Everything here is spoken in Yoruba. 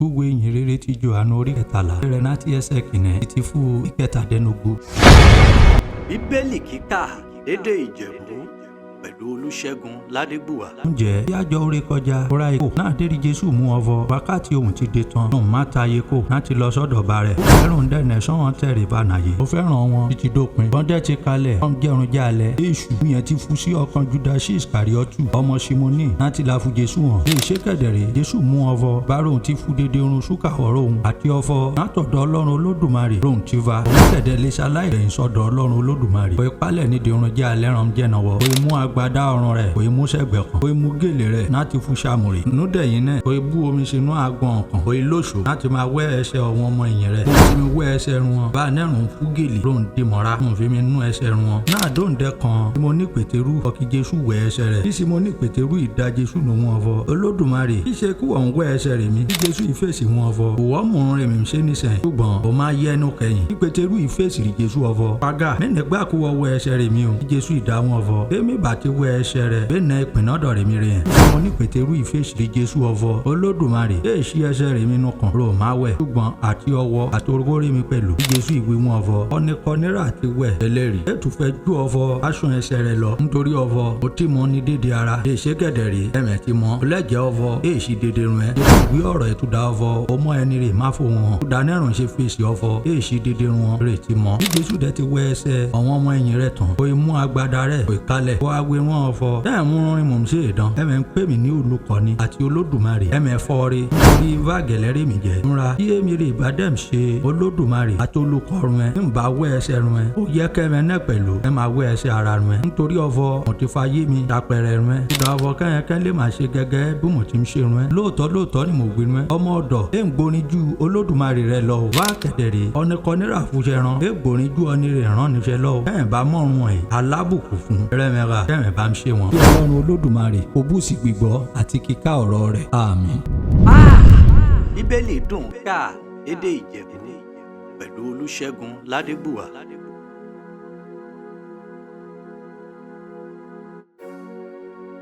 Ìwé ìyìnrere ti Jòhánù orí 13 bẹ̀rẹ̀ láti ẹsẹ̀ kìíní títí fún ìkẹtàdínlógún. Bíbélì kíkà lédè Ìjẹ̀bú pẹ̀lú Olúṣẹ́gun Ládégbùwà. Ǹjẹ́ bí àjọ orí kọjá kóra ikó náà dérí Jésù mú ọvọ wákàtí òun ti dé tán nù má ta yeko láti lọ sọ́dọ̀ ba rẹ̀. Ó fẹ́ràn dẹ̀nẹ̀ sọ́wọ́n tẹ̀rì bànàyè. Ó fẹ́ràn wọn títí dópin. Bọ́ndẹ̀ ti kalẹ̀ wọ́n jẹrun jálẹ̀. Èṣù yẹn ti fú sí ọkàn Júdásì Ìsìkàríọ́tù ọmọ Simoni láti la fún Jésù hàn. Lè ṣe kẹ̀dẹ̀rẹ̀ Jésù mú ọvọ bárò òun ti fú dédé irun ṣúkà ọ̀rọ̀ òun àti ọfọ látọ̀dọ̀ Ọlọ́run Olódùmarè lóhun ti va. Òun tẹ̀dẹ̀ lè ṣaláì rẹ̀ sọ́dọ̀ Ọlọ́run Olódùmarè. Òye palẹ̀ nídìí irun jẹ́ alẹ́ ràn jẹ́nàwọ́. Òye mú agbádá ọrùn rẹ̀. Òye mú sẹ́gbẹ̀ kan. Òye mú gèlè rẹ̀ láti fún sàmùrè. Núdẹ̀yìn náà. Òye bú omi sínú agbọ̀n ọ̀kan. Òye lóṣù láti máa wẹ́ ẹsẹ̀ ọ̀wọ́n ọmọ ìyìn rẹ̀. Ó ti mi wẹ́ ẹsẹ̀ run wọn. Bá a nẹ́rùn fún gèlè lóhun dì mọ́ra. Mo fi mi nú ẹsẹ̀ run wọn. Náà dóńdẹ́ kan tí mo ní Pétérù ọkì Jésù wẹ́ ẹsẹ̀ rẹ̀. Bí Simoni Pétérù ìdá Jésù nù wọn fọ. Olódùmarè ṣíṣe kú ọ̀hún wẹ́ ẹsẹ̀ rẹ̀ mi. Bí Jésù ìfèsì wọn fọ. Òwò mùrún rẹ̀ mi ṣe nísẹ̀. Ṣùgbọ́n ó máa yẹ ẹnu kẹyìn. Bí Pétérù ìfèsì rí Jésù ọfọ. Pàgà mẹ́nẹ̀gbà kú wọ wẹ́ ẹsẹ̀ rẹ̀ mi o. Bí Jésù ìdá wọn fọ. Bẹ́ẹ̀mi bá ti wẹ́ ẹsẹ̀ rẹ̀. Bẹ́ẹ̀ náà ìpín ọ̀dọ̀ rẹ̀ mi rẹ̀ yẹn. Simoni Pétérù ìfèsì rí Jésù ọfọ. Olódùmarè èèṣì ẹsẹ̀ rẹ̀ mi nù kàn. Rò má wẹ̀. Ṣùgbọ́n àti ọwọ́ àti orógbó mi pẹ̀lú. Bí Jésù ìwé wọn fọ. Ọ̀nìkọ̀nìrà ti wẹ̀ ẹlẹ́rìí. Ètùfẹ́ ju ọfọ aṣọ ẹsẹ̀ rẹ̀ lọ. Nítorí ọfọ ó ti mọ ní dédé ara. Èṣe kẹ̀dẹ̀rẹ̀ ẹ̀mẹ̀ ti mọ. Ọlẹ́jẹ̀ ọfọ èèṣì dédé rún ẹ. Ìwé ọ̀rọ̀ ẹ̀túdà ọfọ ọmọ ẹni rè má fò wọn. Ìdánẹ́rùn ṣe fèsì ọfọ èèṣì dédé rún wọn rè ti mọ. Bí Jésù dẹ ti wẹ ẹsẹ̀ àwọn ọmọ ẹ̀yìn rẹ̀ tán. Ó mú agbada rẹ̀ kò kalẹ̀. Kó agbé wọn ọfọ. Tẹ́ mú rin mò ń ṣe ìdán. Ẹ̀mẹ̀ ń pè mí ní olùkọ́ni àti Olódùmarè. Ẹ̀mẹ̀ fọ́ọ̀rẹ́. Nítorí vágẹ̀lẹ́rẹ́ mi jẹ́. Nra kí èmi rè bá dẹ̀ ṣe Olódùmarè àti olùkọ́run ẹ. Ń bá wẹ ẹsẹ̀ run ẹ. Ó yẹ kẹ́mẹ náà pẹ̀lú. Ẹ máa wẹ ẹsẹ̀ ara run ẹ. Nítorí ọfọ mo ti fa yé mi dapẹ̀rẹ̀ run ẹ. Ìdá ọfọ kẹ́yẹkẹ́ lè máa ṣe gẹ́gẹ́ bí mo ti ń ṣe run ẹ. Lóòótọ́ lóòótọ́ ni mo gbé run ẹ. Ọmọ ọ̀dọ̀ ẹ ń gborin ju Olódùmarè rẹ lọ. Wá kẹ̀dẹ̀rẹ̀ ọ̀nìkọ́nírà fúnṣẹ́ ran. Ẹ gborin ju ọ̀nìrè rán níṣẹ́ lọ. Kẹ́yìn bá mọ̀run ẹ̀ alábùkún fún rẹ́mẹ̀rà kẹ́yìn bá ń ṣe wọn. Kí Ọlọ́run Olódùmarè kó bùsí gbígbọ́ àti kíká ọ̀rọ̀ rẹ̀. Àmín. Bíbélì dùn kà lédè Ìjẹ̀bú pẹ̀lú Olúṣẹ́gun Ládégbùwà.